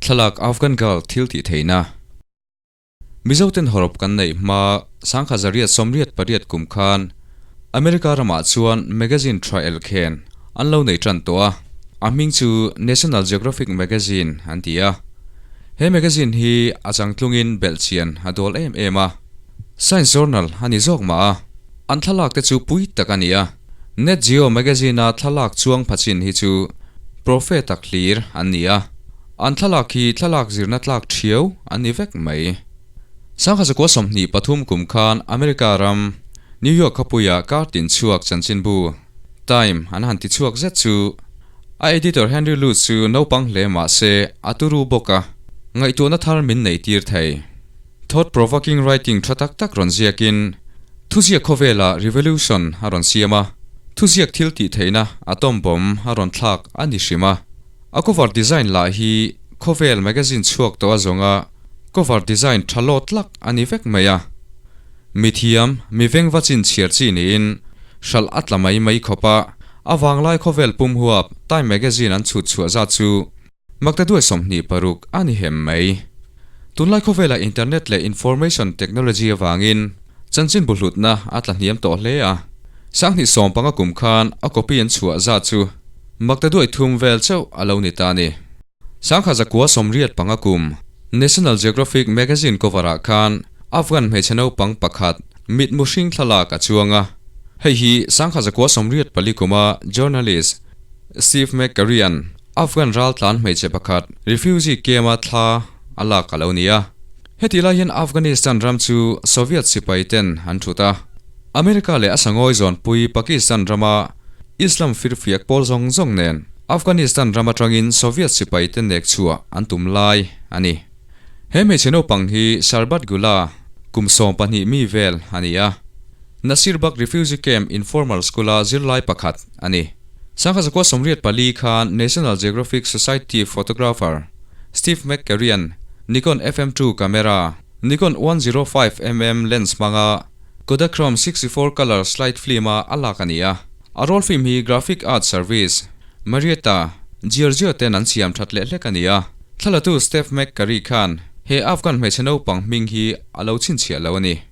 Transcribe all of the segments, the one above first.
Thlalak Afghan Girl thil tih theihna. Mizoten hawrawp kan neih hma sangkhat zariat 88 kum khan America ramah chuan magazine tha elkhen an lo nei tan tawh a, a hming chu National Geographic Magazine an ti a. He magazine hi a changtlungin belhchian a dawl em em a, science journal a ni zawk mah a, an thlalak te chu pui tak a ni a. Nat Geo magazine-a thlalak chuang phachin hi chu profe tak hlir an ni a. An thlalak hi thlalak zirna tlak thiau an ni vek mai. Sangha zakua 23 kum khan America ram, New York khawpuia kar tin chhuak chanchinbu, Time an han ti chhuak zet chu a editor Henry Luce chu naupang hle mah se a turu bawk a, ngaihtuahna thar min nei tir thei. Thought provoking writing tha tak tak rawn ziakin thuziak khawvela revolution a rawn siam a, thuziak thil tih theihna atom bomb a rawn thlak a ni hrim a. A cover design lah hi khawvel magazine chhuak tawh a zawnga cover design tha lawt lak a ni vek mai a. Mithiam, mi vengva chin chhiar chi niin hralh a tla mai mai khawp a, a vanglai khawvel pum huap Time magazine an chhut chhuah zat chu maktaduai 26 a ni hem mai. Tunlai khawvela internet leh information technology avangin chanchin buhlutna a tla hniam tawh hle a, 2015 kum khan a copy an chhuah zat chu Maktaduai thum vel chauh a lo ni ta a ni. 1985 kum National Geographic magazine cover ah khan Afghan hmeichhe naupang pakhat mitmu hring thlalak a chuang a. Hei hi 1984 kuma journalist Steve McCurry-a'n Afghan raltlan hmeichhe pakhat refugee camp-a thla a lak a lo ni a. Heti lai hian Afghanistan ram chu Soviet sipai ten an thut a. America leh a sangawi zawnpui Pakistan rama Islam firfiak pawl zawng zawng nen Afghanistan ram atangin Soviet sipai te nek chhuah an tum lai a ni. He hmeichhe naupang hi Sharbat Gula kum 12 mi vel a ni a. Nasir Bagh Refugee Camp Informal School-a zirlai pakhat a ni. 1984 khan National Geographic Society photographer Steve McCurry-a'n Nikon FM2 camera, Nikon 105mm lens hmanga Kodachrome 64 colour slide film a a lak a ni a. A roll film hi Graphic Art Service, Marietta, Giorgio ten an siam that leh hlek a ni a. Thlalatu Steph McCurry khan he Afghan hmeichhe naupang hming hi a lo chhinchhiah lo a ni.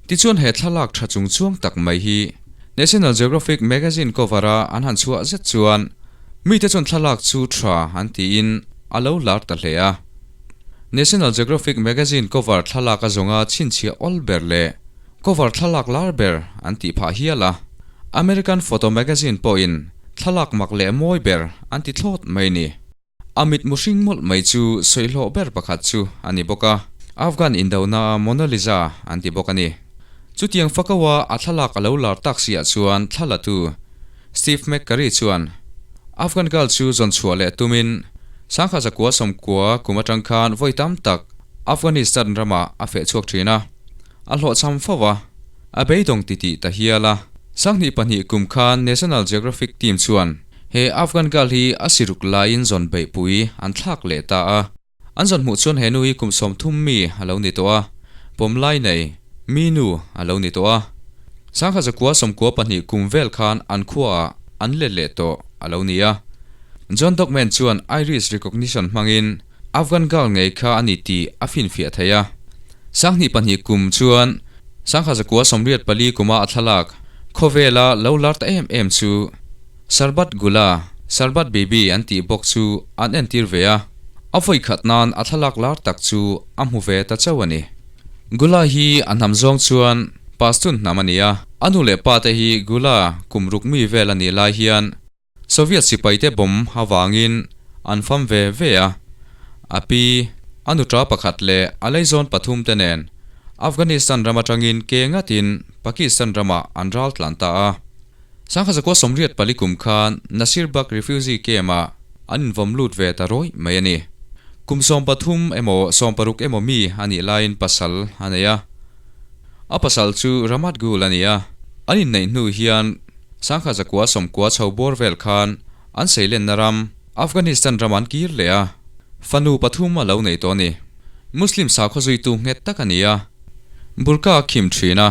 Tichuan he thlalak tha chung chuang tak mai hi National Geographic magazine cover a an han chhuah zet chuan mite chuan thlalak chu tha an tiin a lo lar ta hle a. National Geographic magazine cover thlalak a zawnga chhinchhiah awl ber leh cover thlalak lar ber an tih phah hial a. American Photo magazine pawhin thlalak mak leh mawi ber an ti thlawt mai ni. A mit muhring mawlh mai chu sawihlawh ber pakhat chu a ni bawk a, Afghan indona Mona Lisa an ti bawk a ni. Chutiang fakawa a thlalak a lo lar tak siah chuan thlalatu Steve McCurry chuan Afghan girl chu zawn chhuah leh tumin 1990 kum atang khan vawi tam tak Afghanistan ramah a feh chhuak thin a, a hlawhchham fo a, a beidawng titih ta hial a. 2002 kum khan National Geographic team chuan He Afghan girl hi a siruk laiin zawn beihpui an thlak leh ta a. An zawn hmuh chuan he nu hi kum 30 mi a lo ni tawh a, pawm lai nei, mi nu a lo ni tawh a. 1992 kum vel khan an khuaah an let leh tawh a lo ni a. John Dogman chuan iris recognition hmangin Afghan girl ngei kha a ni tih a finfiah thei a. 2002 kum chuan 1984 kuma a thlalak khawvela lo lar ta em em chu Sharbat Gula, Sharbat Bibi an tih bawk chu an entir ve a, a vawi khat nan a thlalak lar tak chu a hmu ve ta chauh a ni. Gula hi a hnam zawng chuan Pashtun hnam a ni a, a nu leh pa te hi Gula kum ruk mi vel a nih lai hian Soviet sipaite bomb avangin an fam ve ve a, a pi, a nuta pakhat leh a leizawn pathum te nen Afghanistan ram atangin ke ngatin Pakistan ramah an ral tlan ta a. 1984 kum khan Nasir Bagh Refugee Camp-ah an invawm lut ve ta rawih mai a ni. Kum 13 emaw 16 emaw mi a nih laiin pasal a nei a. A pasal chu Ramat Gul a ni a, an inneih hnu hian 1990 chho bawr vel khan an seilenna ram Afghanistan ram an kir leh a, fanu pathum a lo nei tawh a ni. Muslim sakhaw zuitu nghet tak a ni a, burqa a khim thin a,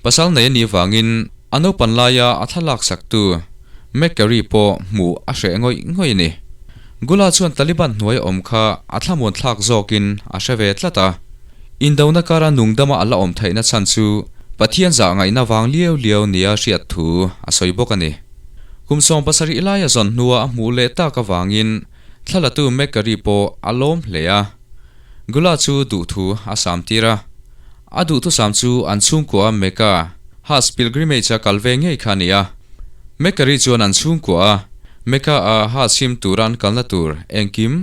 pasal nei a nih vangin a naupan laia a thlalak saktu McCurry pawh hmuh a hreh ngawih ngawih a ni. Gula chuan Taliban hnuai awm kha a thlamuan thlak zawkin a hre ve tlat a. Indona kara nungdama a la awm theihna chhan chu Pathian zah ngaihna vang liau liau nia hriat thu a sawi bawk a ni. Kum 70 laia zawn hnua a hmuh leh tak avangin thlalatu McCurry pawh a lawm hle a. Gula chu duhthu a sam tir a. A duhthusam chu an chhungkua Mecca Hajj pilgrimage a kal ve ngei kha a ni a. McCurry chuan an chhungkua a Mecca a Hajj him tura an kalna tur engkim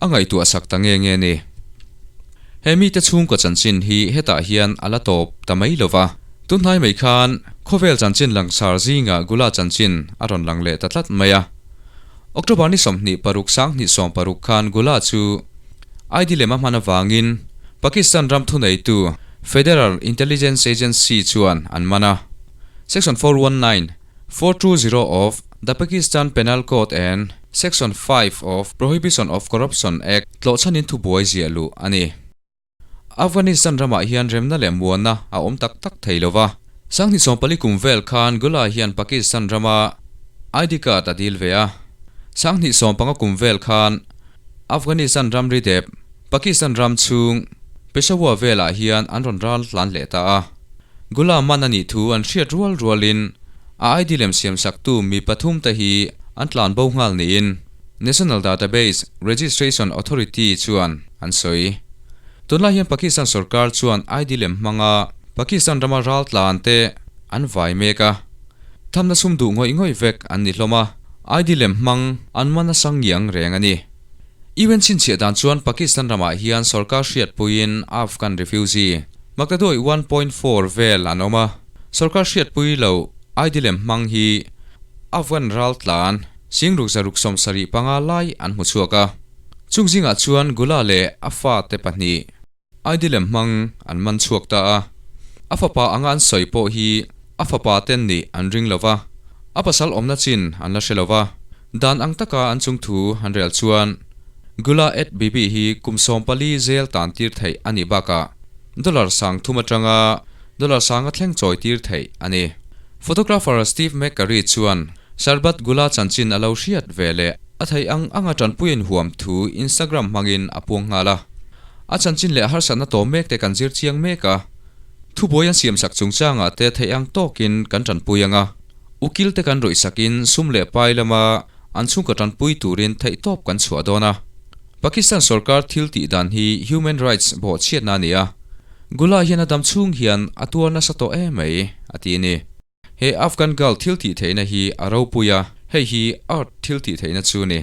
a ngaihtuah sak ta nge nge a ni. He mite chhungkaw chanchin hi hetah hian a la tawp ta mai lo va. Tunhnai mai khan khawvel chanchin langsar zingah Gula chanchin a rawn lang leh ta tlat mai a. October ni 26 2016 khan Gula chu ID lem a hman avangin Pakistan ram thuneitu Federal Intelligence Agency chuan an man a. Section 419, 420 of the Pakistan Penal Code and Section 5 of Prohibition of Corruption Act tlawhchhanin thubuai ziah luh a ni. Afghanistan ramah hian remna leh muanna a awm tak tak thei lo va. 2014 kum vel khan Gula hian Pakistan rama ID card a dil ve a. 2015 kum vel khan Afghanistan ramri dep Pakistan ram chhung Peshawar velah hian an rawn ral tlan leh ta a. Gula man a nih thu an hriat rual rualin a ID lem siam saktu mi pathum te hi an tlan bo nghal niin National Database Registration Authority chuan an sawi. Tunlai hian Pakistan sorkar chuan ID lem hmanga Pakistan rama ral tlan te an vai mek a, thamna sum duh ngawih ngawih vek an ni hlawm a, ID lem hmang an man a sang ngiang reng a ni. UN chhinchhiah dan chuan Pakistan ramah hian sorkar hriatpuiin Afghan refugee maktaduai 1.4 vel an awm a, sorkar hriatpui lo ID lem hmang hi Afghan raltlan 675 lai an hmu chhuak a. Chung zingah chuan Gula leh a fate pahnih ID lem hmang an man chhuak ta a. A fapa anga an sawi pawh hi a fapa ten nih an ring lo va, a pasal awmna chin an la hre lo va. Dan ang taka an chung thu an rel chuan Gula et Bibi hi kum 14 zel tan tir theih a nih bakah dollar 3000 atanga dollar sanga thleng chawi tir theih a ni. Photographer Steve McCurry chuan Sharbat Gula chanchin a lo hriat ve leh a theih ang anga tanpui inhuam thu Instagram hmangin a puang nghal a. A chanchin leh harsatna tawm mek te kan zir chiang mek a, thubuai an siamsak chungchangah te theih ang tawkin kan tanpui ang a, ukil te kan rawihsakin sum leh pai lama an chhungkaw tanpui turin theihtawp kan chhuah dawn a. Pakistan sorkar thil tih dan hi human rights bawhchhiatna a ni a, Gula hian a dam chhung hian a tuar nasa tawh em mai, a ti a ni. He Afghan girl thil tih theihna hi a ropui a, hei hi art thil tih theihna chu a ni.